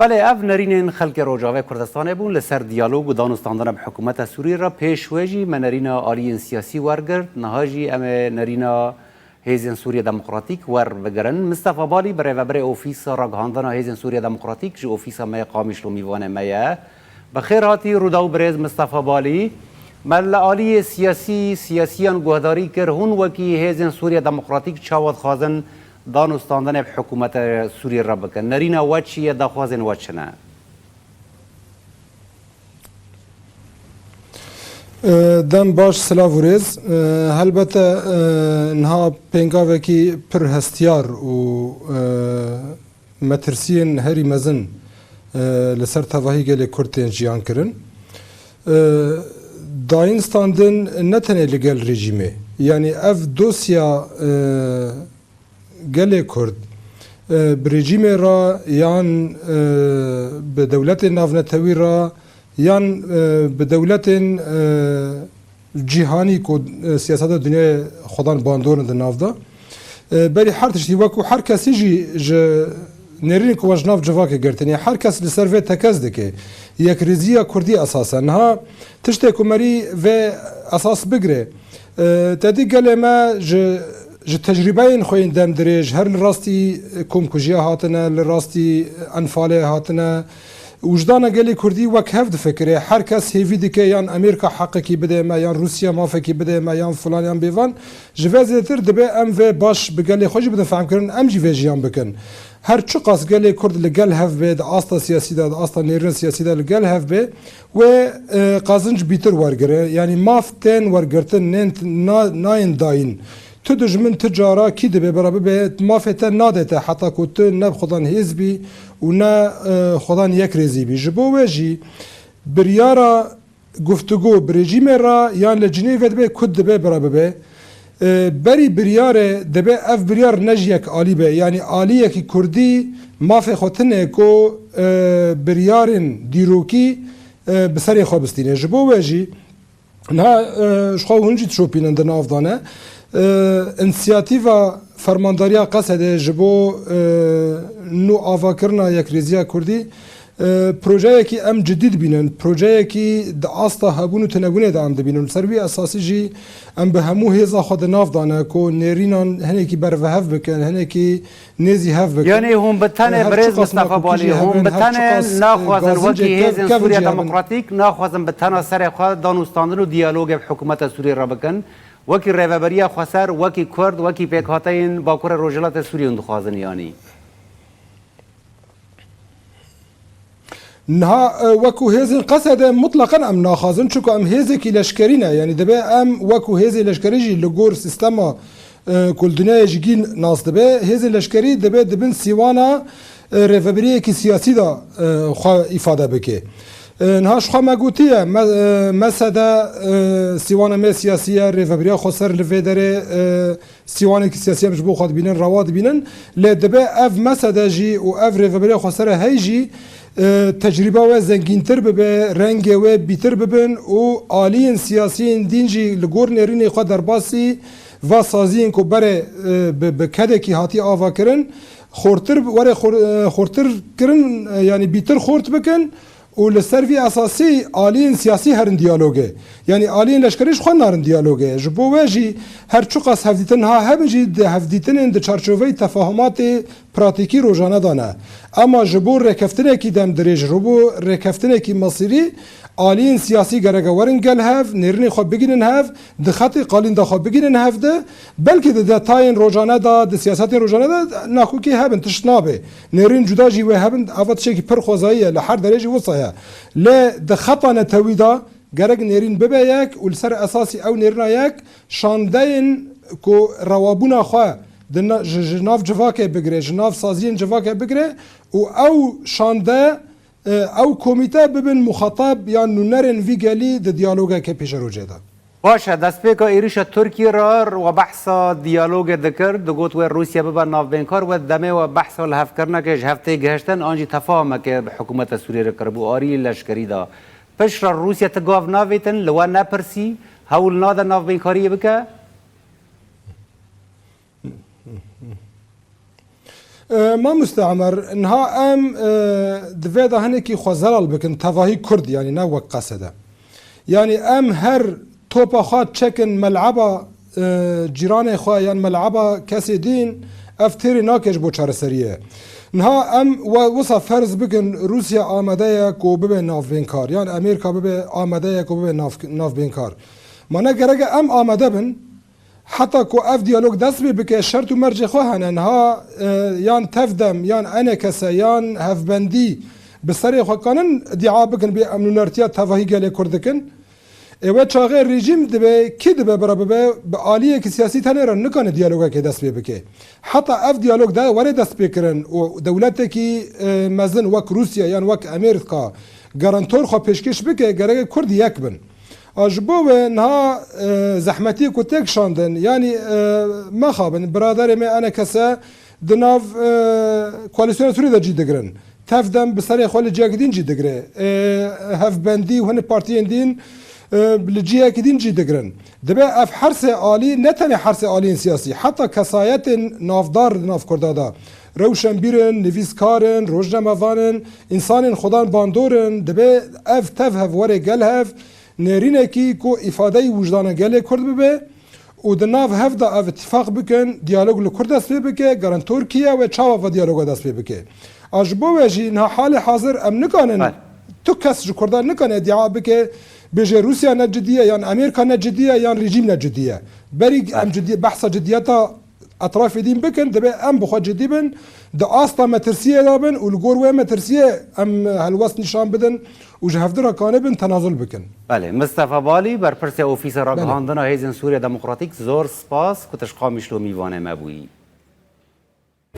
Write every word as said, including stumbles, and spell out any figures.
Belê, ev nerînên xelkê Rojavê Kurdistanê bûn li ser diyalog û danûstandina bi hikûmeta Sûriyê re. Pêş wê jî me nerîna aliyên siyasî wergirt. Niha jî em ê nerîna Hêzên Sûriye Demokratîk werbigirin. Mistefa Balî, birêveberê Ofîsa Ragihandina Hêzên Sûriye Demokratîk ji ofîsa me yê Qamişlo mîvanê me ye. Bi xêr hatî Rûdaw birêz Mistefa Balî. Me li aliyê siyasî, siyasiyan guhdarî kir. Hûn wekî Hêzên Sûriye Demokratîk çawa dixwazin danûstandinê bi hikûmeta Sûriyê re bikin? Nerîna we çi ye? Daxwazên we çi ne? E, dem baş, silav û rêz. E, helbete, e, niha pêngavekî pir hestiyar û, e, metirsiyên herî mezin, e, li ser tevahî gelê Kurd tên jiyan kirin. E, dayîn standin ne tenê li gel rejîmê. Yanî ev dosya, e, gelê Kurd, e, bi rejîmê re yan, e, bi dewletên navnetewî re yan, e, bi dewletên, e, cîhanî ku, e, siyaseta dinyayê xwedan bandor in di nav de. E, berî her tiştî wekû her kesî jî ji nêrînê ku we ji nav civakê girtine, her kes li ser vê tekez dike. Yekrêziya Kurdî esas e. Niha tiştê ku merî vê esas bigire, e, te dî gelê me ji, ji tecrûbeyên xwe yên demdirêj, her li rastî komkujiya hatine, li rastî enfalê hatine, Wijdana gelê Kurdî wek hev difikire, her kes hêvî dike yan Amerîka heqekî bide me, yan Rûsya mafekî bide me, yan filan yan bêvan. Ji vê zêdetir dibe em vê baş bi gelê xwe jî bidin fehmkirin, em jî vê jiyan bikin. Her çiqas gelê Kurd li gel hev be, di asta siyasî de, di asta nêrîna siyasî de li gel hev be, wê, e, qazinc bîtir wergire. Yanî maf tên wergirtin, nên, na-, nayên dayîn. Tu dijmin tu cara kî dibe bira bibe, mafê te nade te heta ku tu ne bi xudan hêz bî û ne, e, xudan yekrêzî bî. Ji bo we jî biryara guftûgo bi rejîmê re yan li Cinêvê dibe ku dibe bira bibe. E, berî biryarê dibe ev biryar ne ji yek alî be. Yanî aliyekî Kurdî mafê xwe tine ku, e, biryarên dîrokî, e, bi serê xwe bistîne. Ji bo we jî Niha, e, ji xwe hûn jî dişopînin di nav de ne. E, însiyatîva Fermandariya Qesedê ji bo, e, nû avakirina yekrêziya Kurdî, e, projeyekî em cidî dibînin. Projeyekî di asta hebûn û tinebûnê de em dibînin. Li ser wî esasî jî em bi hemû hêza xwe di nav de ne ku nêrînan hinekî bervehev bikin, hinekî nêzî hev bikin. Yanî hûn bi tenê, birêz Mistefa Balî, hûn bi tenê naxwazin wekî Hêzên Sûriya Demokratîk, naxwazin bi tena serê xwe danûstandin û diyalogê bi hikûmeta Sûriyê re bikin. Wekî Rêveberiya Xweser, wekî Kurd, wekî pêkhateyên Bakurê Rojhilatê Sûriyê hûn dixwazin yanî? Niha, e, wekû hêzên Qesede mutleqen em naxwazin, çunku em hêzekî leşkerî ne. Yanî dibe em wekû hêzê leşkerî jî li gor sîstema, e, ku li dinyayê jî gîn nas dibe, hêzên leşkerî dibe di bin sîwana, e, rêvebiriyekî siyasî de, e, xwe îfade bike. E, niha ji xwe me gotiye, me, e, mesede, e, sîwana me siyasî ye, rêvebiriya xweser li vê derê, e, Sîwanekî siyasî em ji bo xwe dibînin, rewa dibînin. Lê dibe ev mesede jî û ev rêveberiya xwesere hey jî, e, tecrîba we zengîntir bibe, rengê we bîtir bibin û aliyên siyasiyên dîn jî li gor nêrînê xwe derbasî va saziyên ku berê, e, bi, bi kedekî hatiye avakirin, xortir, were xor-, e, xortir kirin, e, yanî bîtir xort bikin. Û li ser vî esasî aliyên siyasî herin diyalogê. Yanî aliyên leşkerî ji xwe narin diyalogê. Ji bo we jî her çiqas hevdîtin ha hebin jî di hevdîtinên di çarçoveyê tefahumatê pratîkî rojane de ne. Ema ji bo rêkeftinekî demdirêj, ji bo rêkeftinekî mesîrî aliyên siyasî gereke werin gel hev, nêrînê xwe bigînin hev, di xetê qalîn de xwe bigînin hev de, belkî di detayên rojane de, di siyasetên rojane de nakokî hebin, tişt nabe. Nêrîn cuda jî wê hebin, eva tiştekî pir xwezayî ye, li her derê jî wisa ye. Lê di xeta netewî de gerek nêrîn bibe yek û li ser esasî ew nêrîna yek şandeyên ku rewabûna xwe di na-, ji, ji nav civakê bigire, ji nav saziyên civakê bigire û ew şande, e, ew komîte bibin muxatab yan nûnerên vî gelî di diyalogeke pêşerojê de. Baş e, destpêka êrîşa Tirkiyê re we behsa diyalogê dikir, digot wê Rûsya bibe navbênkar, we demê we behsa lihevkirinekê ji hev tê gihiştin an jî tefahumekê bi hikûmeta Sûriyê re kiribû, arî leşkerî de. Piştre Rûsya ti gav navêtin, li we nepirsî, hewl nade navbênkariyê bike? E, Mamoste Emer, niha em, e, di vê de hinekî xwe zelal bikin, tevahî Kurd, yanî ne wek qesede. Yanî em her topa xwe çekin mel'eba, e, cîranê xwe yan mel'eba kesê dîn, ev têrê nake ji bo çareseriyê. Niha em we wisa ferz bikin, Rûsya amade ye ku bibe navbênkar, yan Amerîka bibe amade ye ku bibe nav-, navbênkar. Ma ne gerek e em amade bin, heta ku ev diyalog dest pê bike, şert û mercê xwe hene. Niha, e, yan Tevdem, yan Enekese, yan Hevbendî bi serê xwe kanin îdia bikin bê em nûnertiya tevahî gelê Kurd dikin. Ê we çaxê rejîm dibe, kî dibe bira bibe, bi aliyekî siyasî tenê re nikane diyalogekê dest pê bike. Heta ev diyalog de were dest pê kirin û dewletekî, e, mezin wek Rûsya yan wek Amerîka garantor xwe pêşkêş bike, gerek e Kurd yek bin. A ji bo we niha, e, zehmetiyê ku têk şandin, yanî, e, mexabin, biraderê me Enekese di nav, e, koalîsyona Sûriyê de cî digirin. Tevdem bi serê xwe li ciyekî din cî digire. E, Hevbendî û hinek partiyên din, e, li ciyekî din cî digirin. Dibe ev her sê alî, ne tenê her sê aliyên siyasî, heta kesayetên navdar di nav Kurda de, rewşenbîr in, nivîskar in, rojnamevan in, însanên xwedan bandor in, dibe ev tev hev were gel hev, nêrînekî ku îfadeyî wijdana gelê Kurd bibe û di nav hev de ev îtîfaq bikin, diyalog li Kurd dest pê bike, garantor kî ye wê çawa va diyaloga dest pê bike. A ji bo we jî niha halê hazir em nikanin, Belê. tu kes ji Kurdan nikane îdia bike, bêje Rûsya ne cidî ye, yan Amerîka ne cidî ye, yan rejîm ne cidî ye. Berî Belê. em cidî, behsa cidiyeta etrafê din bikin, dibe em bi xwe cidî bin, di asta metirsiyê de bin û li gor wê metirsiyê em helwest nîşan bidin û ji hevdu re kanibin tenazul bikin. Belê, Mistefa Balî, berpirsê Ofîsa Belê. Ragihandina Hêzên Sûriya Demokratîk, zor spas ku tu ji Qamişlo mîvanê me bûyî.